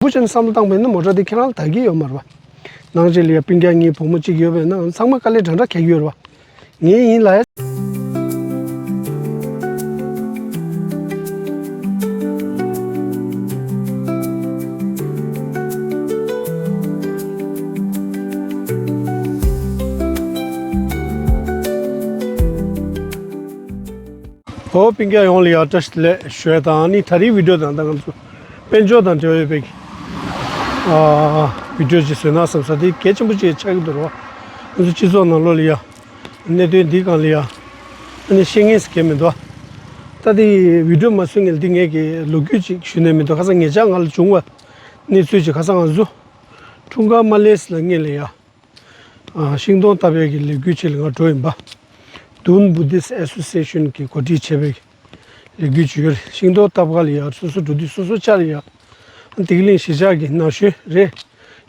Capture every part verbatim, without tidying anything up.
པོ་བྱས་ནས་བསམ་བློ་བཏང་པ་ཡིན་ན་མོ་ཊ་དེ་ཁྱེད་རང་ལ་བདག་གི་ཡོད་མ་རེད་པ། ནང་ཆེ་ལ་ཡ་སྤུན་ཀྱག་གཉིས་བུ་མོ་གཅིག་ཡོད་པས་ན་ཚང་མ་དཀའ་ལས་འདྲ་འདྲ་འཁྱེར་གྱི་ཡོད་རེད་པ། ངས་ཡིན་ལ་ཡ། ཨོ་སྤུན་ཀྱག་ཡོངས་ལ་ཡ་བཀྲ་ཤིས་བདེ་ལེགས་ཞུ་ཡ་དང་ནི། ད་རིང་བི་ཌིའོ་དང་ད་ང་ཚོ་དཔལ་འབྱོར་དང་འབྲེལ་བ་ཡོད་པའི་ཨ་བི་ཌིའོ་ཅིག་བཟོས་ན་བསམ་ས་དེ་གལ་ཆེན་པོ་ཅིག་ཆགས་ཀྱི་འདུག་རོ། ང་ཚོ་སྤྱི་ཚོགས་ནང་ལོགས་ལ་ཡ་གནད་དོན་འདིའི་སྒང་ལ་ཡ་ཨ་ནི་ཤེས་མཁན་ཟེར་མཁན་མི་འདུག་ད་དེ་བི་ཌིའོ་མ་བཟོས་སྔོན་ལ་འདི་ངས་ཀྱི་ལོ་རྒྱུས་ཅིག་ཞུ་ནས་མི་འདུག་ཁ་སང་ཉེ་ཆར་ང་ལ་བྱུང་བ་གནས་ཚུལ་ཅིག་ཁ་སང་ང་ཚོ་འཁྲུངས་སྐར་མ་སླེབས་ལ་སྔོན་ལ་ཡ། ཨ་ཤིང་སྡོང་བཏབ་ཡས་ཀྱི་ལས་འགུལ་ཅིག་ལ་ང་འགྲོ་ཡིན་པ། Dun Buddhist Association གིས་གོ་སྒྲིག་བྱས་པའི་ལས་འགུལ་ཅིག་ཡོད་རེད། ཤིང་སྡོང་བཏབ་ག་ལ་ཡ་སོ་སོ་འགྲོ་དུས་སོ་སོ་ཆ་ལ་ཡ། ཨ་ཏིག་གླིང་གཞིས་ཆགས་ཀྱི་ན་གཞོན་རེད།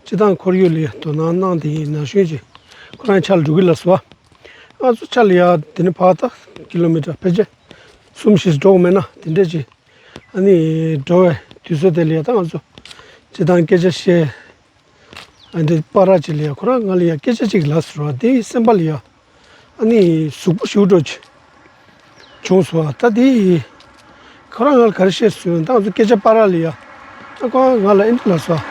སྤྱི་བཏང་ཁོར་ཡུག་ལ་ཡ་དོ་སྣང་གནང་དེ་ཡིན་ན་གཞོན་ཅིག་ཁོ་རང་ཆ་ལ་འགྲོ་གི་ལབ་སོང་བ། ང་ཚོ་ཆ་ལ་ཡ་དེ་ནི་ཕར་ད་ཀི་ལོ་མི་ཊར་ཕལ་ཆེར་གསུམ་བཞི་འགྲོ་གི་མེད་ན་དེ་འདྲས་ཅིག་ཨ་ནི་འགྲོ་བའི་དུས་ཚོད་དེ་ལ་ཡ་ད་ང་ཚོ་སྤྱི་བཏང་སྐད་ཆ་བཤད། ཨ་འདི་པ་ར་ཅིག་ལ་ཡ་ཁོ་རང་ང་ལ་ཡ་སྐད་ཆ་ཅིག་ལབ་སོང་བ། དེ་སེམས་པ་ལ་ཡ་ཨ་ནི་ཟུག་པོ་ཞེ་པོ་འདྲ་ཅིག་བྱུང་སོང་བ། ད་དེ་ཁོ་རང་ང་ལ་ག་རེ་བཤད་སོང་ད་ང་ཚོ་སྐད་ཆ་པ་ར་ལ་ཡ་ཨ་ཁོ་རང་ང་ལ་ཨེ་འདྲ་ལབ་སོང་བ།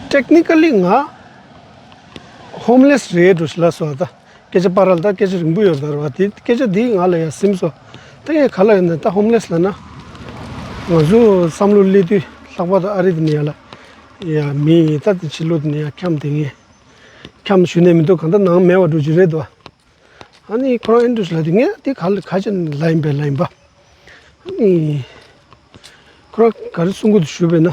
Technically ང་ཧོམ་ལེས་རེད་འགྲོ་ཞིག་ལབ་སོང་བ། ད་སྐད་ཆ་པ་ར་ལ་ད་སྐད་ཆ་རིང་པོ་ཡོད་རེད་ད་ར་བ། དེ་སྐད་ཆ་དེ་ང་ལ་ཡ་ཟིན་སོང་། ད་ངས་ག་ལ་ཡོད་ན་ད་ཧོམ་ལེས་ལབ་ན་ང་ཚོ་བསམ་བློ་སླེབས་དུས་ལྷག་པར་དུ་ཨ་རི་དེ་ནས་ཡ་ལ་ཡ་མི་ད་དེ་ཕྱི་ལོགས་དེ་ནས་ཡ་འཁྱམས་དེ་ངས་འཁྱམས་ཞུ་ནས་མི་འདུག་གང་ལྟར་ནང་མེད་པ་འགྲོ་གི་རེད་དོ། ཨ་ནི་ཁོ་རང་ཨེ་འདྲ་ཞིག་ལབ་དུས་ངས་དེ་ག་ལ་ག་ཅི་ལབ་ཡིན་པས་ལབ་ཡིན་པ། ཨ་ནི་ཁོ་རང་ག་རེ་གསུང་གི་འདུག་ཞུས་པས་ན།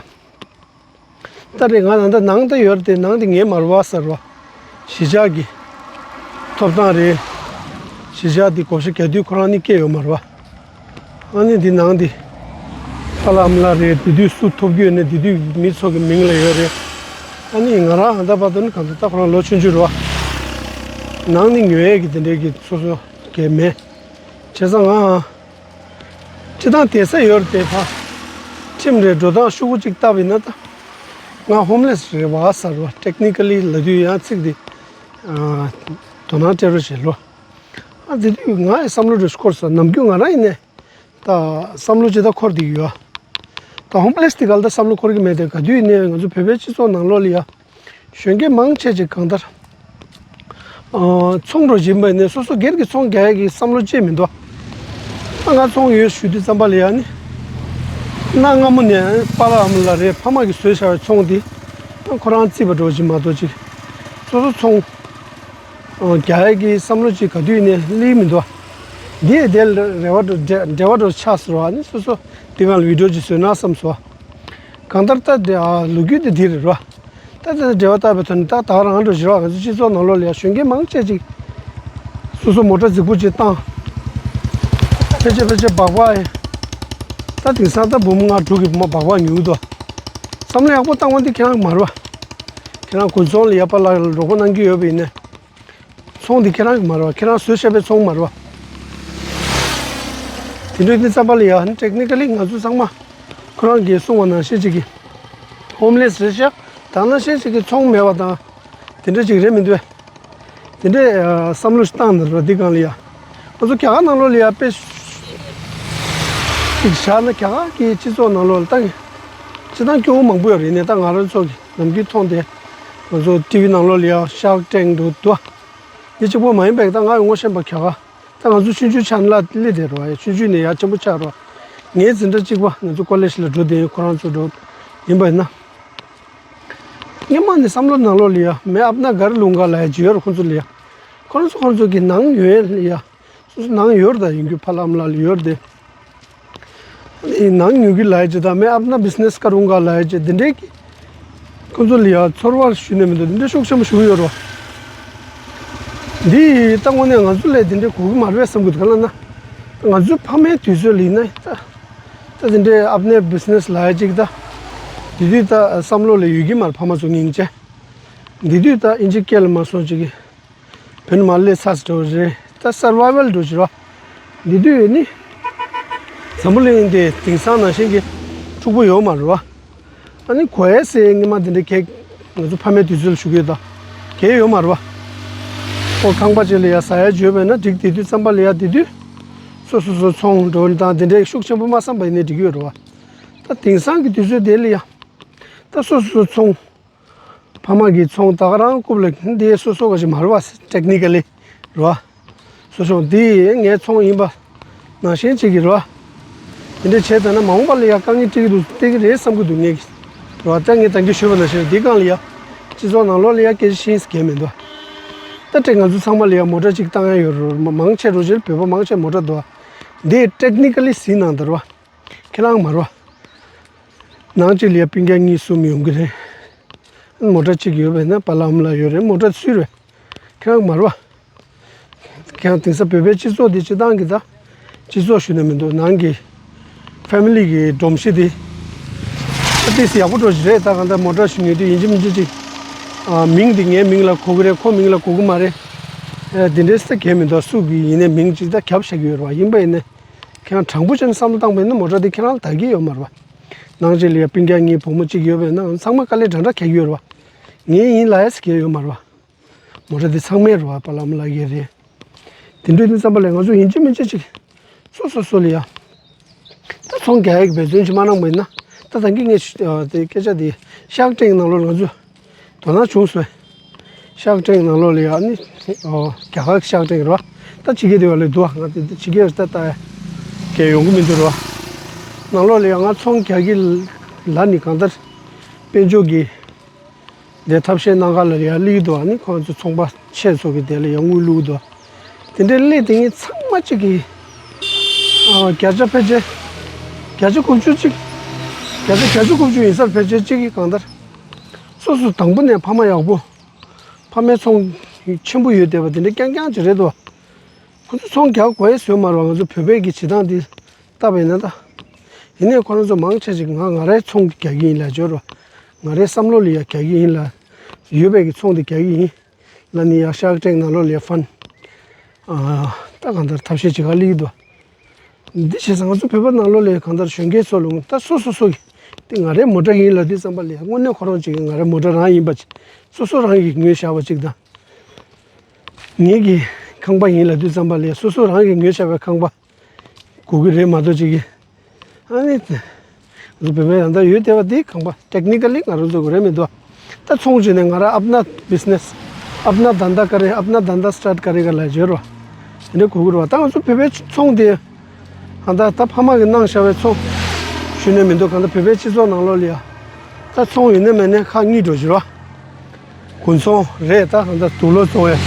ད་རེས་ང་ད་ལྟ་ནང་དུ་ཡོད་རེད་དེ་ནང་དེ་ངའི་མ་རེད་པ་ཟེར་བ། གཞིས་ཆགས་ཀྱི་ཐོབ་ཐང་རེད། གཞིས་ཆགས་འདི་བགོ་བཤའ་རྒྱག་དུས་ཁོ་རང་ནི་སྐད་ཡོད་མ་རེད་པ། ཨ་ནི་འདི་ནང་འདི་ཕ་ལ་ཨ་མ་ལ་རེད། དེ་དུས་སུ་ཐོབ་རྒྱུ་ཡོད་ནས་དེ་དུས་མི་ཚོ་གི་མིང་ལ་ཡོད་རེད། ཨ་ནི་ང་རང་ཨ་ད་བར་དུ་ནི་གང་ལྟར་ད་ཁོ་རང་ལོ་ཆུང་ཆུང་རེད་པ། ནང་ནི་ཉོ་ཡས་ཀྱི་དེ་འདྲའི་གི་སོ་སོ་གས་མེད། བྱས་ཙང་ང་སྤྱི་བཏང་བསྡད་ས་ཡོད་རེད་དེ་ཕ། ཁྲིམས་རེད་འགྲོ་སྟངས་ཤོག་གུ་གཅིག་བཏབ་ཡིན་ན་ད། ང་ཧོམ་ལེས་རེད་པ་ཟེར་བ། ཊེག་ནི་ཀ་ལི་ལབ་དུས་ཡང་ཚིག་འདི་ཨ་དོ་སྣང་སྤྲད་རོགས་བྱེད་ལོ། ཨ་དེ་དུས་ང་ཡི་བསམ་བློ་འདྲ་ཞིག་འཁོར་སོང་། ནམ་རྒྱུན་ང་རང་ཡིན་ནའི་ད་བསམ་བློ་ཅི་ད་འཁོར་བསྡད་ཀྱི་ཡོད། ད་ཧོམ་ལེས་དེ་ག་ལ་ད་བསམ་བློ་འཁོར་གྱི་མེད་དེ། ག་དུས་ཡིན་ནའི་ང་ཚོ་བོད་པའི་སྤྱི་ཚོགས་ནང་ལོགས་ལ་ཡ་གཞོན་སྐྱེས་མང་ཆེ་ཅིག་གང་ལྟར་ཨ་ཚོང་འགྲོ་བཞིན་པ་ཡིན་ནའི་སོ་སོ་སྒེར་གྱི་ཚོང་རྒྱག་ཡ་གི་བསམ་བློ་ཅིག་མི་འདུག་ཨ་ང་ཚོང་ཡོད་ཞུ་དུས་ཙམ་པ་ལ་ཡ་ནི་གནའ་སྔ་མོ་ནས་པཱ་ལགས་ཨ་མ་ལགས་རེད་ཕ་མ་གིས་བཟོས་བཞག་པའི་ཚོང་འདི་ཨ་ཁོ་རང་རྩིས་པ་འགྲོ་བཞིན་མ་གཏོགས་ཅིག་སོ་སོ་ཚོང་ཨ་རྒྱག་ཡ་གི་བསམ་བློ་ཅིག་ག་དུས་ཡིན་ནའི་སླེབས་མི་འདུག་འདི་ཡི་དེ་ལ་རེ་བ་འགྲོ་འབྲེལ་བ་འགྲོ་ཆགས་སོང་བ། ནི་སོ་སོ་འདི་གང་ལ་བི་ཌིའོ་ཅིག་བཟོས་ན་བསམ་སོང་། གང་ལྟར་ད་འདི་ཨ་ལོ་རྒྱུས་འདི་འདི་རེད་རོ། ད་ལྟ་འབྲེལ་བ་བཏབ་པའི་ཐོག་ནས་ད་ད་རང་འགྲོ་བཞིན་རོགས། ང་ཚོ་སྤྱི་ཚོགས་ནང་ལོགས་ལ་ཡ་གཞོན་སྐྱེས་མང་ཆེ་ཅིག་སོ་སོ་མོ་ཊ་རྫིག་པོ་ཅིག་བཏང་། ཕལ་ཆེར་ཕལ་ཆེར་སྦག་སྦག་ཡིན། ད་དེང་སང་ད་འབུམ་ལྔ་དྲུག་གི་མ་སྦག་སྦག་ཉོས་འདུག་བསམ་བློ་ཡག་པོ་བཏང་བ་འདི་ཁྱེད་རང་གི་མ་རེད་པ། ཁྱེད་རང་དགུན་ཚོང་ལ་ཡ་པཱ་ལགས་ལ་རོགས་པ་གནང་གི་ཡོད་པ་ཡིན་ནའི། ཚོང་འདི་ཁྱེད་རང་གི་མ་རེད་པ། ཁྱེད་རང་བཟོས་བཞག་པའི་ཚོང་མ་རེད་པ། དེ་འདྲ་ཡིན་ཙམ་པ་ལ་ཡ་ནི་ཊེག་ནི་ཀ་ལི་ང་ཚོ་ཚང་མ་ཁོ་རང་གིས་གསུངས་པ་ནང་བཞིན་ཅིག་གི་ཧོམ་ལེས་རེད་ཤག་ད་ནང་བཞིན་ཅིག་གི་ཚོང་མེད་པ་དང་དེ་འདྲ་ཅིག་རེད་མི་འདུག་དེ་འདྲའི་ཨ་བསམ་བློ་ཞིག་བཏང་ནས་རེད་པ། འདི་སྒང་ལ་ཡ་ང་ཚོ་རྒྱ་གར་ནང་ལོགས་ལ་ཡ་དཔེ་ཅིག་བཞག་ན་རྒྱ་གར་གྱི་སྤྱི་ཚོགས་ནང་ལོགས་ལ་ད་སྤྱིར་བཏང་སྐྱོ་བོ་མང་པོ་ཡོད་རེད། ནས་ད་ང་རང་ཚོ་གི་ནམ་རྒྱུན་མཐོང་དེ་ང་ཚོ་ཊི་ཝི་ནང་ལོགས་ལ་ཡ་ཤརཀ་ཊེང་འདུག་འདུག་འདི་གཅིག་པོ་མ་ཡིན་པའི་ད་ང་ཡི་ངོ་ཤེས་པ་རྒྱ་གར་ད་ང་ཚོ་ཆུང་ཆུང་ཆ་ནས་སླེབས་བསྡད་རོགས། ཡ་ཆུང་ཆུང་ནས་ཡ་ཆེན་པོ་ཆགས་རོགས། ངའི་འཛིན་གྲྭ་གཅིག་པ་ང་ཚོ་ཀོ་ལེཇ་ལ་འགྲོ་བསྡད་ཡོད། ཁོ་རང་ཚོ་འགྲོ་ཡིན་པ་ཡིན་ན། སྔོན་མ་ནས་བསམ་བློ་ནང་ལོགས་ལ་ཡ་मैं अपना घर लूँगा ལབ་ཡ་ཅིག་ཡོད་རེད་ཁོང་ཚོ་ལ་ཡ། ཁོ་རང་ཚོ་ཁོ་རང་ཚོ་གི་ནང་ཡོད་ལ་ཡ། སོ་སོ་ནང་ཡོད་རེད། ད་ཡིན་རྒྱུ་ཕ་ལ་ཨ་མ་ལགས་ལ་ཡོད་རེད་དེ། ནང་ཉོ་གི་ལབ་ཡ་ཅིག་དང་मैं अपना बिजनेस करूँगा ལབ་ཡ་ཅིག་འདི་འདྲའི་གི་ཁོང་ཚོ་ལ་ཡ་ཚོར་བ་ཞུ་ནས་མི་འདུག་འདི་འདྲའི་ཤུགས་ཆེན་པོ་ཞུ་གི་ཡོད་རེད། འདི་ད་དངོས་གནས་ང་ཚོ་ལ་འདི་འདྲའི་དགོས་ཀྱི་མ་རེད་བསམ་གྱི་འདུག་ག་ལབ་ན། ང་ཚོའི་ཕ་མའི་དུས་ཚོད་ལ་ཡིན་ན་ད་ད་འདི་འདྲའི་अपने बिजनेस ལབ་ཡ་ཅིག་ད་དེ་དུས་ད་བསམ་བློ་ལ་ཡོད་ཀྱི་མ་རེད། ཕ་མ་ཚོ་སྙིང་རྗེ། འདི་དུས་ད་ཨིན་ཇི་སྐད་ལ་མ་སོང་ཅིག་གི་བོད་ནས་མར་སླེབས་ཚར་འགྲོ་རེད། ད་སར་ཝའི་ཝལ་འགྲོ་བཞིན་རོ། འདི་དུས་ནི་འཛམ་བུ་གླིང་འདི་དེང་སང་ནང་བཞིན་གྱི་ འཁྲུག་པོ་ཡོད་མ་རེད་བ། ཨ་ནི་གོ་ཡས་སེ་སྔོན་མ་དེ་འདྲའི་གེགས་ང་ཚོ་ཕ་མའི་དུས་ཚོད་ལ་ཞུ་གི་ཡོད་ད། གེགས་ཡོད་མ་རེད་བ། ཁོ་ཁང་པ་ཅིག་ལ་ཡ་ཟ་ཡ་བརྗོད་པས་ན་འགྲིག་དེ་དུས་ཙམ་པ་ལ་ཡ་དེ་དུས། སོ་སོ་སོ་ཚོང་འགྲོ་དང་དེ་འདྲའི་ཤུགས་ཆེན་པོ་མ་བསམ་པ་ཡིན་ནའི་འགྲིག་གི་ཡོད་རེད་བ། ད་དེང་སང་གི་དུས་ཚོད་དེ་ལ་ཡ། ད་སོ་སོ་སོ་ཚོང་། ཕ་མ་གི་ཚོང་ད་ག་རང་རྐུབ་ལ་འདི་སོ་སོ་ག་ཞིག་མ་རེད་བ་ཊེག་ནི་ཀ་ལི་རེད་བ། སོ་སོ་འདི་ངའི་ཚོང་ཡིན་པ་ནང་བཞིན་ཅིག་གི་རེད་བ། དེ་འདྲ་བྱས་ཙང་ན་མ་འོངས་པ་ལ་ཡ་དཀའ་ངལ་འཕྲད་ཀྱི་འདུག་སྟེར་གྱི་རེད་བསམ་གྱི་འདུག་ངས་ཀྱི་རེད་བ། ད་ངས་ད་གིན་ཞུས་པ་ནང་བཞིན་འདི་སྒང་ལ་ཡ་སྤྱི་ཚོགས་ནང་ལོགས་ལ་ཡ་སྐད་ཆ་ཤེས་གལ་མི་འདུག་ད་ཏྲེ་ང་ཚོ་ཚང་མ་ལ་ཡ་མོ་ཊ་ཅིག་བཏང་ཡ་ཡོད་རེད། མང་ཆེ་རུ་ཕྱིར་བོད་པ་མང་ཆེ་མོ་ཊ་འདུག་བ། འདི་ཊེག་ནི་ཀ་ལི་ཟིན་ནང་འདུག་རེད་བ། ཁྱེད་རང་མ་རེད་བ། ནང་གཅིག་ལ་ཡ་སྤུན་ཀྱག་གཉིས་གསུམ་ཡོང་གི་རེད། མོ་ཊ་གཅིག་ཡོད་པས་ན་པཱ་ལགས་ཨ་མ་ལགས་ཡོད་རེད། མོ་ཊ་སུ་རེད། ཁྱེད་རང་མ་རེད་བ། ཁྱེད་རང་དེང་སང་བོད་པའི་སྤྱི་ཚོགས་འདི་སྤྱི་བཏང་གི་ད། སྤྱི་ཚོགས་ཞུ་ནས་མི་འདུག་ནང་གི་ཕེ་མི་ལི་གི་སྒྲོམ་གཞི་འདི། ཏིས་ཡག་པོ་འགྲོ་བཞིན་རེད། ད་གང་ལྟར་མོ་ཊ་ཞུ་ཉེ་དུས་ཡིན་གཅིག་མིན་གཅིག་ཅིག་ཨ། མིང་འདི་ངའི་མིང་ལ་གོ་གི་རེད། ཁོ་མིང་ལ་གོ་གི་མ་རེད། ཨ། འདི་འདྲའི་ས་གལ་མི་འདུག་སུ་གི་ཡིན་ནའི་མིང་ཅིག་ད་རྒྱབ་བཞག་གི་ཡོད་རེད་བ། ཡིན་པ་ཡིན་ནའི། ཁྱེད་རང་དྲང་པོ་བྱས་ནས་བསམ་བློ་བཏང་པ་ཡིན་ན་མོ་ཊ་འདི་ཁྱེད་རང་ལ་བདག་གི་ཡོད་མ་རེད་བ། ནང་ཆེན་ལ་ཡ་སྤུན་ཀྱག་གཉིས་བུ་མོ་གཅིག་ཡོད་པས་ན་ཚང་མ་དཀའ་ལས་འདྲ་འདྲ་འཁྱེར་གྱི་ཡོད་རེད་བ། ངའི་ཡིན་ལ་ཡ་ཟེར་གྱི་ཡོད་མ་རེད་བ། མོ་ཊ་འདི་ཚང་མའི་རེད་བ། པཱ་ལགས་ཨ་མ་ལགས་ཀྱི་རེད། དེ་འདྲ་ཡིན་དུས་ཙམ་པ་ལ་ང་ཚོ་ཡིན་གཅིག་མིན་གཅིག་ཅིག་སོ་སོ་སོ་ལ་ཡ། ད་ཚོང་རྒྱག་ཡག་འབད་བརྩོན་ཅིག་མ་གནང་བ་ཡིན་ན། ད་ད་གིན་ངས་དེ་སྐད་ཆ་དེ་ཤརཀ་ཊེང་ནང་ལོགས་ལ་ང་ཚོ་དོ་སྣང་བྱུང་སོང་། ཤརཀ་ཊེང་ནང་ལོགས་ལ་ཡ་ནི་ཨོ་རྒྱ་གར་གྱི་ཤརཀ་ཊེང་རེད་བ། ད་ཕྱི་རྒྱལ་དེ་བ་ལས་འདུག་བ། ང་དེ་ཕྱི་རྒྱལ་ད་ལྟ་གས་ཡོང་གི་མི་འདུག་རེད་བ། ནང་ལོགས་ལ་ཡ་ང་ཚོང་རྒྱག་གི་ལ་ནི་གང་ལྟར་དཔལ་འབྱོར་གྱི་དེ་ཐབས་ཤེས་གནང་ག་ལ་ཡ་སླེབས་འདུག་བ། ནི་ཁོང་ཚོ་ཚོང་པ་ཆེ་ཚོ་གི་དེ་ལ་ཡ་དངུལ་བླུགས་འདུག་བ། དེ་འདྲའི་སླེབས་དེ་ངས་ཚང་མ་གཅིག་གི་ཨ་བརྒྱ་ཆ་ཕལ་ཆེར་བརྒྱ་ཆ་དགུ་བཅུ་གཅིག་བརྒྱ་ཆ་བརྒྱ་ཆ་དགུ་བཅུ་ཡིན་སར་ཕལ་ཆེར་གཅིག་གི་གང་ལྟར། སོ་སོ་དང་པོ་ནས་ཕ་མ་ཡག་པོ། ཕ་མའི་ཚོང་ཆེན་པོ་ཡོད་བསྡད་པ་དེ་འདྲ་རྐྱང་རྐྱང་ཅིག་རེད་དོ། ཁོ་ཚོ་ཚོང་རྒྱག་དགོས་ཡས་བཟོས་མ་རེད་བ། ང་ཚོ་བོད་པའི་གི་བྱེད་སྟངས་འདི་ལྟ་བས་ན་ད། ཡིན་ནའི་ཁོ་རང་ཚོ་མང་ཆེ་ཅིག་ང་ང་རའི་ཚོང་གི་རྒྱག་གི་ཡིན་ལབ་འབྱོར་བ། ང་རའི་བསམ་བློ་ལ་ཡ་རྒྱག་གི་ཡིན་ལ། ཡོད་པའི་གི་ཚོང་དེ་རྒྱག་གི་ཡིན། ལ་ནི་ཡ་ཤརཀ་ཊེང་ནང་ལོགས་ལ་ཡ་ཕན། ཨ། ད་གང་ལྟར་ཐབས་ཤེས་ཅིག་ག་སླེབས་འདུག་འདི་བྱས་ཙང་ང་ཚོ་བོད་པ་ནང་ལོགས་ལ་གང་ལྟར་གཞོན་སྐྱེས་ཚོ་ལ་ད་སོ་སོ་སོ་གི་དེ་ང་རའི་མོ་ཊ་ཡིན་ལབ་དུས་ཙམ་པ་ལ་དངོས་གནས་ཁོ་རང་ཅིག་ང་རའི་མོ་ཊ་རང་ཡིན་པ་ཅིག་སོ་སོ་རང་གིས་ཉོས་བཞག་པ་ཅིག་དང་། ངེད་ཀྱི་ཁང་པ་ཡིན་ལབ་དུས་ཙམ་པ་ལ་སོ་སོ་རང་གིས་ཉོས་བཞག་པའི་ཁང་པ་དགོས་ཀྱི་རེད་མ་གཏོགས་ཅིག་གི། ཨ་ནི། ང་ཚོ་བོད་པའི་ད་ལྟ་ཡོད་བསྡད་པ་འདི་ཁང་པ་ཊེག་ནི་ཀ་ལི་ང་རང་ཚོ་གི་རེད་མི་འདུག་ད་ཚོང་བྱས་ནས་ང་རང་अपना बिजनेस, अपना धंधा करें, अपना धंधा स्टार्ट करें ག་ལ་བརྗོད་རོགས། དེ་འདྲ་གོ་གི་རོགས། ད་ང་ཚོ་བོད་པའི་ཚོང་དེ་གང་ལྟར་ད་ཕ་མ་གི་གནང་བཞག་པའི་ཚོང་ཞུས་ནས་མི་འདུག་གང་ལྟར་བོད་པའི་སྤྱི་ཚོགས་ནང་ལོགས་ལ་ཡ་ད་ཚོང་ཡོད་ནས་མེད་ནས་ཁག་གཉིས་འགྲོ་བཞིན་རོགས། དགུན་ཚོང་རེད། ད་གང་ལྟར་དུག་ལོག་བཙོང་བའི་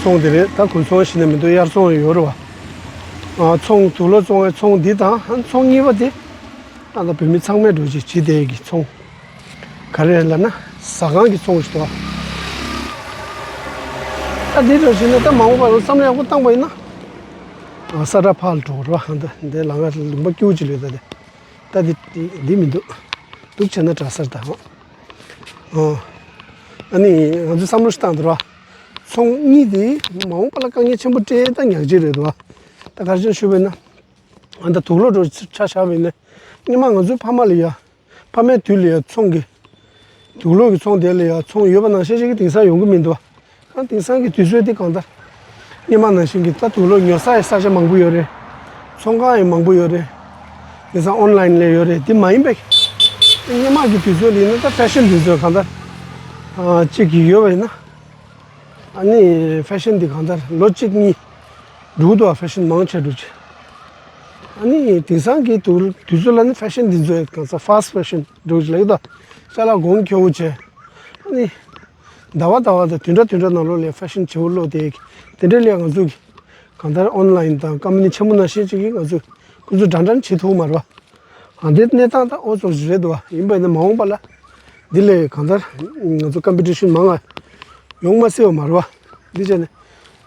ཚོང་དེ་རེད། ད་དགུན་ཚོང་ཞུས་ནས་མི་འདུག་དབྱར་ཚོང་ཡོད་རེད་བ། ཨ་ཚོང་དུག་ལོག་བཙོང་བའི་ཚོང་འདི་དང་ཚོང་གཉིས་པ་དེ་ད་ལྟ་བོད་མི་ཚང་མས་འགྲོ་བྱེད་བྱེད་བསྡད་ཀྱི་ཚོང་། ག་རེ་ལབ་ན་ཟ་ཁང་གི་ཚོང་ཞིག་འདུག་ད་འདི་འདྲ་ཞིག་ནི་ད་མ་འོངས་པར་བསམ་བློ་ཡག་པོ་བཏང་པ་ཡིན་ན། ས་ཁྲ་ཕར་ལ་འགྲོ་རོགས། ད་འདི་ལམ་ཁ་ལུང་པ་སྐྱིད་པོ་ཅིག་ལོས་ད་དེ། ད་འདི་འདི་མི་འདུག་འདུག་བྱས་ན་གྲྭ་སར་ད་ཧོ། ཨོ། ཨ་ནི་ང་ཚོས་བསམ་བློ་ཞིག་བཏང་འདུག་ར། ཚོང་གཉིས་དེ་མ་འོངས་པ་ལ་དཀའ་ངལ་ཆེན་པོ་སྤྲད་ད་ཉག་གཅིག་རེད་འདུག་ད་ག་རེ་བྱས་ཞུས་པ་ཡིན་ན། ཨ་ད་དུག་ལོག་འགྲོ་ཆ་བཞག་པ་ཡིན་ན། སྔོན་མ་ང་ཚོའི་ཕ་མ་ལ་ཡ། ཕ་མའི་དུས་ལ་ཡ་ཚོང་གི་དུག་ལོག་གི་ཚོང་དེ་ལ་ཡ་ཚོང་ཡོད་པ་ནང་བཞིན་ཞིག་གི་དེང་སང་ཡོང་གི་མི་འདུག་བ། གང་དེང་སང་གི་དུས་ཚོད་དེ་གང་ལྟར། སྔོན་མ་ནང་བཞིན་གྱི་ད་དུག་ལོག་ཉོ་ས་ཡི་ས་ཆ་མང་པོ་ཡོད་རེད། ཚོང་ཁང་ཡང་མང་པོ་ཡོད་རེད། དེང་སང་ཨོན་ལན་ལས་ཡོད་རེད། དེ་མ་ཡིན་པའི་སྔོན་མ་གི་དུས་ཚོད་ལ་ཡིན་ན་ད་ཕེ་ཤན་དུས་ཚོད་གང་ལྟར་ཨ་གཅིག་གི་ཡོད་པ་ཡིན་ན། ཨ་ནི་ཕེ་ཤན་འདི་གང་ལྟར་ལོ་གཅིག་གཉིས་འགྲོ་གི་འདུག་ཕེ་ཤན་མང་ཆེ་འགྲོ་ཆེ། ཨ་ནི་དེང་སང་གི་དུས་དུས་ཚོད་ལ་ནི་ཕེ་ཤན་འདི་ཚོ་གང་ས་ཕ་སི་ཊི་ཕེ་ཤན་འགྲོ་གི་ལབ་ཀྱི་འདུག་ཅ་ལག་གོང་ཁེ་པོ་བྱས། ཨ་ནི་ཟླ་བ་ཟླ་བ་དང་བདུན་ཕྲག་བདུན་ཕྲག་ནང་ལོགས་ལ་ཕེ་ཤན་བྱེད་པོ་བློ་དེ་དེ་འདྲ་ལས་ང་ཚོ་གི་གང་ལྟར་ཨོན་ལན་དང་ཀམ་པ་ནི་ཆེན་པོ་ནང་བཞིན་ཅིག་གིས་ང་ཚོ་ཁོ་ཚོ་འདྲ་འདྲ་བྱེད་ཐུབ་མ་རེད་བ། ཨ་འདི་གནས་སྟངས་ད་ཨོ་ཙོགས་ཞིག་རེད་འདུག་བ། ཡིན་པ་ཡིན་ན་མ་འོངས་པ་ལ་འདི་ལས་གང་ལྟར་ང་ཚོ་ཀམ་པི་ཊི་ཤན་མང་ང་ཡོང་མ་སྲིད་པ་མ་རེད་བ། འདི་བྱས་ནས་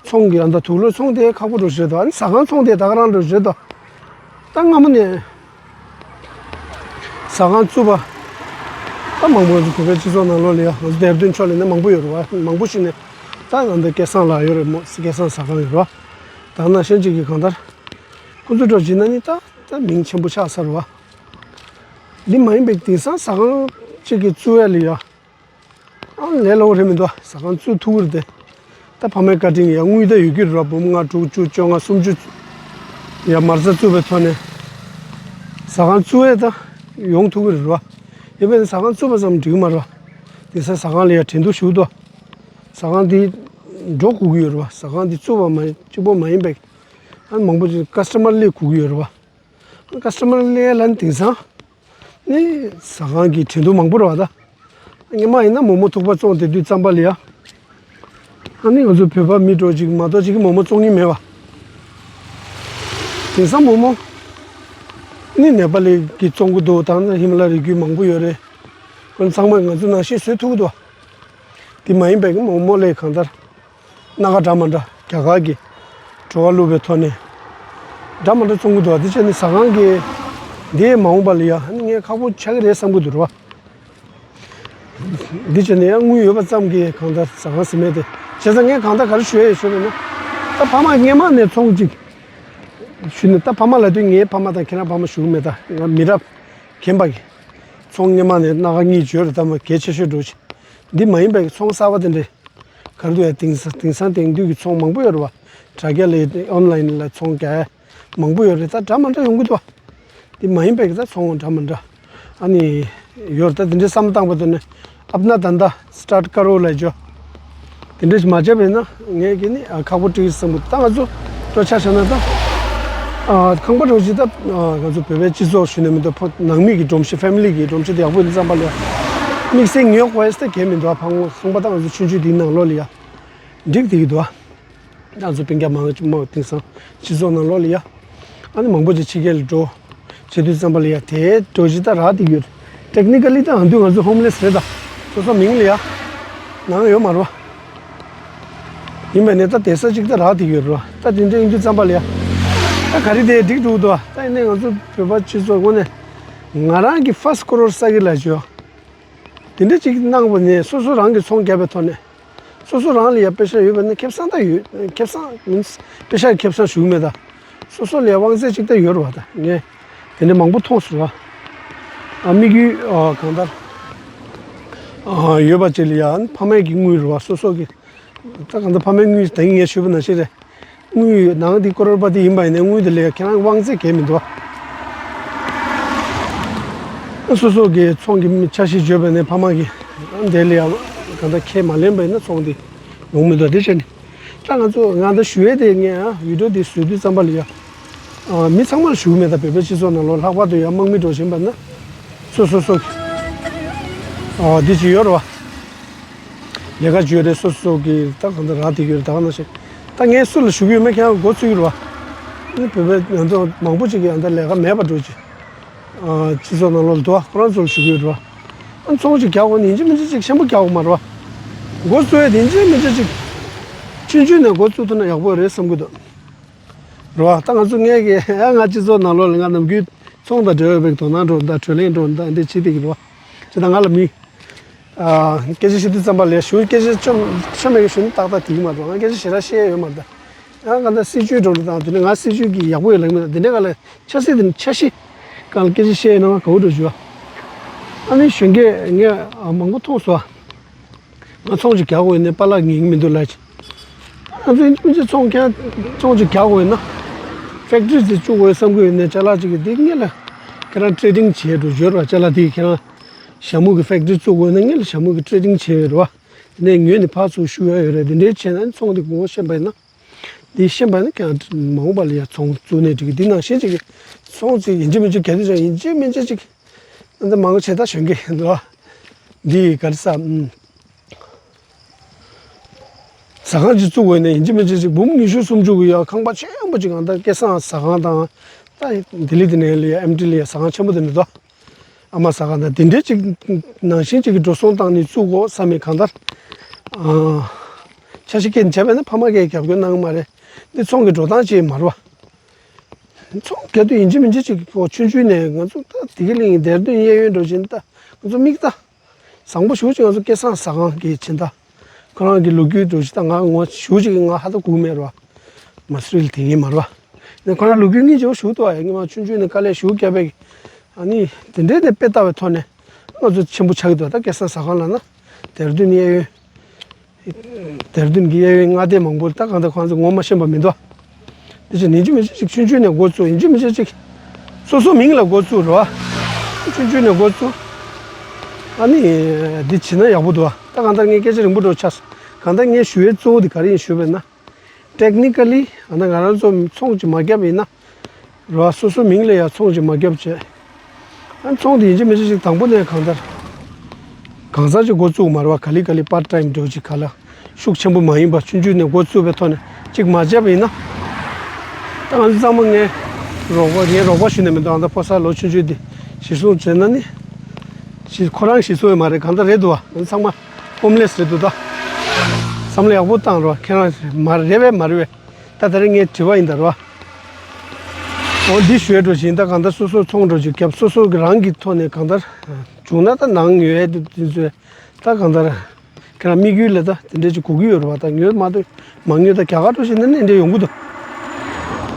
ཚོང་གི་ཨ་ད་དུག་ལོག་ཚོང་དེ་ཁག་པོ་འགྲོ་ཞིག་རེད་འདུག་ཨ་ནི་ཟ་ཁང་ཚོང་དེ་ད་ག་རང་འགྲོ་ཞིག་རེད་འདུག་ད་སྔ་མོ་ནས་ཟ་ཁང་བཙུགས་པ་ད་མང་པོ་ང་ཚོ་བོད་པའི་སྤྱི་ཚོགས་ནང་ལོགས་ལ་ཡ་ང་ཚོ་དེར་དོན་ཕྱོགས་ལ་ནི་མང་པོ་ཡོད་རེད་བ། མང་པོ་ཞིག་ནས་ད་ང་ཚོ་སྐལ་བཟང་ལགས་ཡོད་རེད་མོ། སྐལ་བཟང་ཟ་ཁང་ཡོད་རེད་བ། ད་ནང་བཞིན་ཅིག་གི་གང་ལྟར་ཁོ་ཚོ་འགྲོ་བྱེད་ན་ནི་ད་ད་མིང་ཆེན་པོ་ཆགས་ཚར་བ། འདི་མ་ཡིན་པའི་དེང་སང་ཟ་ཁང་གཅིག་གི་བཙུགས་ཡ་ལ་ཡ། ཨ་ལས་སླ་པོ་རེད་མི་འདུག་ཟ་ཁང་བཙུགས་ཐུབ་ཀྱི་རེད་དེ། ད་ཕ་མའི་བཀའ་དྲིན་ཡ་དངུལ་ད་ཡོད་ཀྱི་རེད་བ། འབུམ་ལྔ་དྲུག་བཅུ་བཅོ་ལྔ་སུམ་ཅུ་ཡ་མ་རྩ་བཙུགས་པའི་ཐོག་ནས་ཟ་ཁང་བཙུགས་ཡ་ད་ཡོང་ཐུབ་ཀྱི་རེད་བ། ཡིན་པས་ན་ཟ་ཁང་བཙུགས་པ་ཙམ་འགྲིག་གི་མ་རེད་བ། དེང་སང་ཟ་ཁང་ལ་ཡ་འགྲན་བསྡུར་ཞེ་པོ་འདུག་ཟ་ཁང་འདི་འགྲོ་དགོས་ཀྱི་ཡོད་རེད་བ། ཟ་ཁང་འདི་བཙུགས་པ་མ་གཅིག་པོ་མ་ཡིན་པའི་ཨ་མང་པོ་ཅིག་ཀ་སི་ཊ་མར་སླེབས་དགོས་ཀྱི་ཡོད་རེད་བ། ཀ་སི་ཊ་མར་སླེབས་ལ་ནི་དེང་སང་ནི་ཟ་ཁང་གི་འགྲན་བསྡུར་མང་པོ་རེད་བ་ད། སྔོན་མ་ཡིན་ན་མོག་མོག་ཐུག་པ་བཙོང་བསྡད་དུས་ཙམ་པ་ལ་ཡ། ཨ་ནི་ང་ཚོ་བོད་པ་མི་འདྲ་ཅིག་མ་གཏོགས་ཅིག་གིས་མོག་མོག་བཙོང་མཁན་མེད་བ། དེང་སང་མོག་མོག་ནི་ནེ་པ་ལི་གིས་བཙོང་གི་འདུག་ད་ནི་ཧི་མ་ལ་ཡའི་རི་རྒྱུད་མང་པོ་ཡོད་རེད། ཁོ་ཚང་མས་ང་ཚོ་ནང་བཞིན་བཟོས་ཐུབ་ཀྱི་འདུག་དེ་མ་ཡིན་པའི་མོག་མོག་ལས་གང་ལྟར། སྣ་ཁ་འདྲ་མི་འདྲ་རྒྱ་གར་གྱི་བྲོ་བ་བླུགས་པའི་ཐོག་ནས་འདྲ་མི་འདྲ་བཙོང་གི་འདུག་དེ་བྱས་ནས་ཟ་ཁང་གི་འདི་མ་འོངས་པ་ལ་ཡ་ངས་ཁག་པོ་ཆགས་ཀྱི་རེད་བསམ་གྱི་འདུག་རེད་བ། འདི་བྱས་ནས་ཡང་དངུལ་ཡོད་པ་ཙམ་གྱིས་གང་ལྟར་ཟ་ཁང་ཟིན་མེད་དེ། བྱས་ཙང་ངས་གང་ལྟར་ག་རེ་ཞུ་ཡ་ཡོད་ཞུས་པ་ན། ད་ཕ་མ་སྔོན་མ་ནས་ཚོང་གཅིག་ཞུས་ནས། ད་ཕ་མ་ལབ་དུས་ངའི་ཕ་མ་དང་ཁྱེད་རང་ཕ་མ་ཞུ་གི་མེད། ད་ང་མི་རབས་རྒན་པ་གི་ཚོང་སྔོན་མ་ནས་སྣ་ཁ་གཉིས་བརྗོད་རེད། ད་མ་གལ་ཆེ་ཤོས་འགྲོ་ཆེ། འདི་མ་ཡིན་པའི་ཚོང་གསར་པ་དེ་འདྲས། ག་རེ་འདུག་ཡ། དེང་སང་དེང་སང་དེང་དུས་ཀྱི་ཚོང་མང་པོ་ཡོད་རེད་བ། དྲ་རྒྱ་ལས་ཨོན་ལན་ལ་ཚོང་རྒྱག་ཡ་མང་པོ་ཡོད་རེད། ད་འདྲ་མི་འདྲ་ཡོང་གི་འདུག་བ། དེ་མ་ཡིན་པའི་ད་ཚོང་འདྲ་མི་འདྲ་ཨ་ནི་ཡོད་རེད། ད་དེ་འདྲའི་བསམ་བློ་བཏང་པ་དེ་ནི་ཨབ་ན་ད་ད་སི་ཊར་ཊི་ཀ་རོ་ལ་འཇོ། དེ་འདྲས་མ་བྱས་པས་ན་ངས་ཀྱི་ནི་ཨ་ཁག་པོ་འགྲིག་བསམ་གི། ད་ང་ཚོ་སྤྲོ་ཆ་བྱས་ན་ད་ཨ་ཁང་པ་འདྲ་ཅིག་ད་ཨ་ང་ཚོ་བོད་པའི་སྤྱི་ཚོགས་ཞུ་ནས་མི་འདུག་ཕོ་ནང་མི་གི་སྒྲོམ་གཞི་ཕེ་མི་ལི་གི་སྒྲོམ་གཞི་དེ་ཡག་པོ་ཡིན་བསམ་པ་ལ་དམིགས་བསལ་ཉོ་དགོས་ཡ་ད་གལ་མི་འདུག་ཕ་ངོ་ཁང་པ་ད་ང་ཚོ་ཆུང་ཆུང་དེའི་ནང་ལོགས་ལ་ཡ་འགྲིག་བསྡད་ཀྱི་འདུག་ང་ཚོ་སྤུན་ཀྱག་མང་པོ་དེང་སང་སྤྱི་ཚོགས་ནང་ལོགས་ལ་ཡ། ཨ་ནི་མང་པོ་ཅིག་ཕྱི་རྒྱལ་ལ་འགྲོ། བྱེད་དུས་ཙམ་པ་ལ་ཡ་དེའི་འགྲོ་གཞི་ད་རག་བསྡད་ཡོད། ཊེག་ནི་ཀ་ལི་ད་ཨ་འདུས་ང་ཚོ་ཧོམ་ལེ་སི་རེད་ད། སོ་སོ་མིང་ལ་ཡ། ནང་ཡོད་མ་རེད་བ། ཡིན་པ་ནས་ད་བསྡད་ས་ཅིག་ད་རག་བསྡད་ཡོད་རེད་བ། ད་དེ་འདྲ་ཡིན་དུས་ཙམ་པ་ལ་ཡ། ད་ག་རེ་དེ་འགྲིག་འགྲོ་གི་འདུག་བ། ད་ཡིན་ནའི་ང་ཚོ་བོད་པ་སྤྱི་ཚོགས་ངོས་ནས་ང་རང་གི་ཕར་སི་ཀོ་རོར་ས་གི་ལ་བྱོས། དེ་འདྲ་ཅིག་གནང་བ་ནས་སོ་སོ་རང་གི་ཚོང་རྒྱག་པའི་ཐོག་ནས། སོ་སོ་རང་ལ་ཡ་པེ་ཤ་ཡོད་པ་ན་ཁེ་བཟང་ད་ཡོད། ཁེ་བཟང་མིན་པེ་ཤ་ཁེ་བཟང་ཞུ་གི་མེད་ད། སོ་སོ་ལ་ཡ་དབང་ཚད་ཅིག་ད་ཡོད་རེད་བ་ད། ངས་དེ་འདྲ་མང་པོ་མཐོང་སོང་བ། ཨ་དམིགས་ཡུལ་ཨ་གང་ལྟར་ཨ་ཡོད་པ་ཅིག་ལ་ཡ་ཕ་མའི་གི་དངུལ་རེད་བ། སོ་སོ་གི་ད་གང་ལྟར་ཕ་མའི་དངུལ་ད་ངས་ཞུས་པ་ནང་བཞིན་རེད། དངུལ་ནང་འདི་ཀོ་རོར་པ་ཏི་ཡིན་པ་ཡིན་ན་དངུལ་དེ་ལས་ཁྱེད་རང་དབང་ཚད་གས་མི་འདུག་བ། སོ་སོ་གི་ཚོང་གི་འཆར་གཞི་བརྗོད་པ་ནས་ཕ་མ་གི་དེ་ལས་ཡང་གང་ལྟར་ཁས་མ་ལེན་པ་ཡིན་ན་ཚོང་དེ་ཡོང་མི་འདུག་དེ་བྱས་ནས་ད་ང་ཚོ་ང་ད་ཞུ་ཡས་དེ་ངས་ཨ་བི་ཌི་ཡོ་དེ་བཟོ་དུས་ཙམ་པ་ལ་ཡ། ཨ་མི་ཚང་མར་ཞུ་གི་མེད། ད་བོད་པའི་སྤྱི་ཚོགས་ནང་ལོགས་ལྷག་པར་དུ་ཡང་དམག་མི་འགྲོ་བཞིན་པ་ན་སོ་སོ་སོ་གི་ཨ་འདི་ཅི་ཡོད་རེད་བ། ལས་ཀ་བྱོས་རེད། སོ་སོ་གི་ད་གང་ལྟར་རག་བསྡད་ཡོད་རེད། ད་ག་ནང་བཞིན་ད་ངས་སུ་ལ་ཞུ་གི་ཡོད་མེད་ཁྱེད་རང་མགོ་ཚོད་ཀྱི་རེད་བ། ཨ་ནི་བོད་པའི་ང་ཚོ་མང་པོ་ཅིག་གིས་ཨ་ད་ལས་ཀ་མེད་པ་འགྲོ་ཅིག་ཨ་སྤྱི་ཚོགས་ནང་ལོགས་ལ་འདུག་ཁོ་རང་ཚོ་ལ་ཞུ་གི་ཡོད་རེད་བ། ཨ་ཚོང་ཅིག་རྒྱག་དགོས་ན་ཡིན་གཅིག་མིན་གཅིག་ཅིག་ཆེན་པོ་རྒྱག་དགོས་མ་རེད་བ། མགོ་བཙུགས་ཡས་དེ་ཡིན་གཅིག་མིན་གཅིག་ཅིག་ཆུང་ཆུང་ནས་མགོ་བཙུགས་ཐུབ་ན་ཡག་པོ་རེད་བསམ་གི་འདུག་རེད་བ། ད་ང་ཚོ་ངས་ཀྱི་ཨ་ང་སྤྱི་ཚོགས་ནང་ལོགས་ལ་ང་ནམ་རྒྱུན་ཚོང་དང་འབྲེལ་བའི་དོ་སྣང་འགྲོ་ད་བགྲོ་གླེང་འགྲོ་ད་འདི་བྱེད་བསྡད་ཀྱི་རེད་བ། ཅི་ད་ང་ལ་མི། ཨ་སྐད་ཆ་བཤད་དུས་ཙམ་པ་ལ་ཞུ་སྐད་ཆ་ཆོ་ཆོ་མེད་ཀྱི་ཞུ་ན་ཏག་ཏག་དེ་གི་མ་གཏོགས་ང་སྐད་ཆ་ཞེ་དྲག་བཤད་ཡ་ཡོད་མ་རེད་ད། ཡང་གང་ལྟར་སྲིད་ཇུས་འགྲོ་རུ་དང་དེ་ནས་ང་སྲིད་ཇུས་ཀྱི་ཡག་པོ་ཡོད་ལབ་མེད་ད། དེ་འདྲའི་ག་ལ་ཆབ་སྲིད་དེ་ནི་འཆར་གཞི་གང་ལ་སྐད་ཆ་བཤད་ཡ་ན་ང་ག་བོ་འགྲོ་ཞུ་བ། ཨ་ནི་གཞོན་སྐྱེས་ངས་ཨ་མང་པོ་མཐོང་སོང་། ང་ཚོང་ཅིག་རྒྱག་དགོས་ནས་པཱ་ལགས་ངེས་ཀྱི་མི་འདུག་ལབ་ཅིག་ང་ཚོ་ཨིན་ཇི་མིན་ཇི་ཚོང་ཀྱང་ཚོང་ཅིག་རྒྱག་དགོས་ན། ཕེག་ཊི་རི་ཅིག་བཙུགས་དགོས་བསམ་གྱི་ཡོད་ནས་ཅ་ལག་ཅིག་གི་འདི་ངེད་ལ་ཁྱེད་རང་ཊེ་ཌིང་བྱེད་འགྲོ་འབྱོར་བ་ཅ་ལག་དེ་ཁྱེད་རང་ཞྭ་མོ་གི་ཕེག་ཊི་རི་བཙུགས་དགོས་ན་ངེད་ལ་ཞྭ་མོ་གི་ཊེ་ཌིང་བྱེད་འོས་རེད་བ། དེ་ནས་ངོས་ནས་ཕར་ཚུར་ཞུ་ཡ་ཡོད་རེད། དེ་འདྲའི་བྱས་ན་ཚོང་དེ་དགོས་ཤེས་པ་ཡིན་ན། འདི་ཤེས་པ་ཡིན་ན་ཁྱེད་རང་མ་འོངས་པ་ལ་ཡ་ཚོང་བཙུགས་ནས་འགྲིག་གི། འདི་ནང་བཞིན་ཅིག་གི་ཚོང་ཅིག་ཡིན་གཅིག་མིན་གཅིག་གལ་ཏེ་ཅང་ཡིན་གཅིག་མིན་གཅིག་ཅིག་ཨ་འདི་མང་ཆེ་ད་གཞོན་སྐྱེས་ཡིན་འདུག་བ། འདི་ག་རེ་ཟ། ཨུམ། ཟ་ཁང་ཅིག་བཙུགས་དགོས་ནས་ཡིན་གཅིག་མིན་གཅིག་ཅིག་འབུམ་ཉི་ཤུ་སུམ་ཅུ་གི་ཡ་ཁང་པ་ཆེན་པོ་ཅིག་ཨ་ད་སྐལ་བཟང་ཟ་ཁང་དང་། ད་ལྡི་ལི་དེ་ནས་ལ་ཡ་ཨེམ་ཊི་ལ་ཡ་ཟ་ཁང་ཆེན་པོ་དེ་འདྲ་འདུག་ཨ་མ་ཟ་ཁང་དང་དེ་འདྲའི་ཅིག་ནང་བཞིན་ཅིག་གི་འགྲོ་སོང་བཏང་ནས་བཙུགས་དགོས་བསམ་མེད་གང་ལྟར། ཨ། འཆར་གཞི་སྐྱེལ་བྱས་པས་ན་ཕ་མ་གིས་རྒྱབ་སྐྱོར་གནང་གི་མ་རེད། འདི་ཚོང་གི་འགྲོ་སྟངས་ཅིག་མ་རེད་བ། ཚོང་རྒྱག་དུས་ཡིན་གཅིག་མིན་གཅིག་ཅིག་ཁོ་ཆུང་ཆུང་ནས་ང་ཚོ་ད་དེ་གི་གླིང་སྡེ་སྟོན་གཡས་གཡོན་འགྲོ་བཞིན་ད་ང་ཚོ་མིག་ད། བཟང་པོ་ཞེ་པོ་ཅིག་ང་ཚོ་སྐལ་བཟང་ཟ་ཁང་གི་ཕྱིན་ད། ཁོ་རང་གི་ལོ་རྒྱུས་འགྲོ་བཞིན་ད་ང་ངོ་ཞེ་པོ་ཅིག་གི་ང་ཧ་ད་གོ་མེད་ར་བ། མ་སུ་རི་ལ་དེ་ངེས་མ་ར་བ། ནས་ཁོ་རང་ལོ་རྒྱུས་སྙིང་རྗེ་པོ་ཞེ་པོ་འདུག་ཨ། ཡ་སྔོན་མ་ཆུང་ཆུང་ནས་དཀའ་ལས་ཞེ་པོ་བརྒྱབ་པའི་ ཨ་ནི་དེ་འདྲའི་ནས་དཔེ་ལྟ་བའི་ཐོག་ནས་ང་ཚོ་ཆེན་པོ་ཆགས་ཀྱི་འདུག་ད་སྐལ་བཟང་ཟ་ཁང་ལབ་ན་དེར་སྟོན་གཡས་གཡོན། དེར་སྟོན་གྱི་གཡས་གཡོན་མངའ་སྡེ་མང་པོ་ད་གང་ལྟར་ཁོང་ཚོ་ངོ་མ་ཤེས་པ་མི་འདུག་དེ་ཕྱིར་ཡིན་གཅིག་མིན་གཅིག་ཅིག་ཆུང་ཆུང་ནས་འགོ་བཙུགས། ཡིན་གཅིག་མིན་གཅིག་ཅིག་སོ་སོ་མིང་ལ་འགོ་བཙུགས་རོགས། ཆུང་ཆུང་ནས་འགོ་བཙུགས། ཨ་ནི་འདི་བྱེད་ན་ཡག་པོ་འདུག་ད་གང་ལྟར་ངས་སྐད་ཆ་རིང་པོ་འགྲོ་ཆགས་སོང་། གང་ལྟར་ངས་ཞུ་བའི་གཙོ་བོ་དེ་ག་རེ་ཡིན་ཞུས་པས་ན། ཊེག་ནི་ཀ་ལི་ཨ་ནི་ང་རང་ཚོ་ཚོང་ཅིག་མ་བརྒྱབ་ཡིན་ན། རོ། སོ་སོ་མིང་ལ་ཡང་ཚོང་ཅིག་མ་བརྒྱབ་བྱས། ཨ་ཚོང་དེ་ཡིན་གཅིག་མིན་གཅིག་ཅིག་དང་པོ་ནས་གང་ལྟར། གང་ཟག་ཅིག་འགོ་བཙུགས་མ་རེད་བ། ག་ལེ་ག་ལེ་པར་ཊའིམ་འདྲ་བོ་ཅིག་ག་ལ་ཤུགས་ཆེན་པོ་མ་ཡིན་པ་ཆུང་ཆུང་ནས་འགོ་བཙུགས་པའི་ཐོག་ནས་ཅིག་མ་བྱས་པ་ཡིན་ན། ད་ང་ཚོ་ཚང་མ་ངས་རོགས་པ་ངས་རོགས་པ་ཞུས་ནས་མི་འདུག་ཨ་ད་ཕོ་གསར་ལོ་ཆུང་ཆུང་དེ་གཞིར་བཟུང་བྱས་ན་ནི། ཞིག་ཁོ་རང་གཞིར་བཟུང་ཡོད་མ་རེད། གང་ལྟར་རེད་འདུག་བ། ང་ཚོ་ཚང་མ་ཧོམ་ལེ་སི་རེད་འདུག་ད། བསམ་བློ་ཡག་པོ་བཏང་རོགས། ཁྱེད་རང་མ་རེད་པས་མ་རེད་པས། ད་དེ་རིང་ངའི་དྲི་བ་ཡིན་ད་རོ། འོ་འདི་ཞུས་འགྲོ་བཞིན་ད་གང་ལྟར་སོ་སོ་ཚོང་འགྲོ་བཞིན་རྒྱབ་སོ་སོ་གི་རང་གི་ཐོག་ནས་གང་ལྟར་བྱུང་ན་ད་ནང་ཡོད་དེ་དེ་ཚོས་ད་གང་ལྟར་ཁྱེད་རང་དམིགས་ཡུལ་ལ་ད་དེ་འདྲས་ཅིག་གོ་གི་ཡོད་རེད་བ། ད་ཉོས་མ་ཐུབ་མ་ཉོས་ད་རྒྱ་གར་འགྲོ་བཞིན་ན་ནི་འདྲས་ཡོང་གི་འདུག་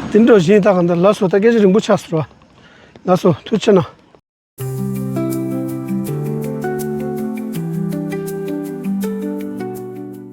དེ་འགྲོ་བཞིན་ད་གང་ལྟར་ལགས་སོ། ད་སྐད་ཆ་རིང་པོ་ཆགས་སོང་ར། ལགས་སོ་ཐུགས་རྗེ་གནང་།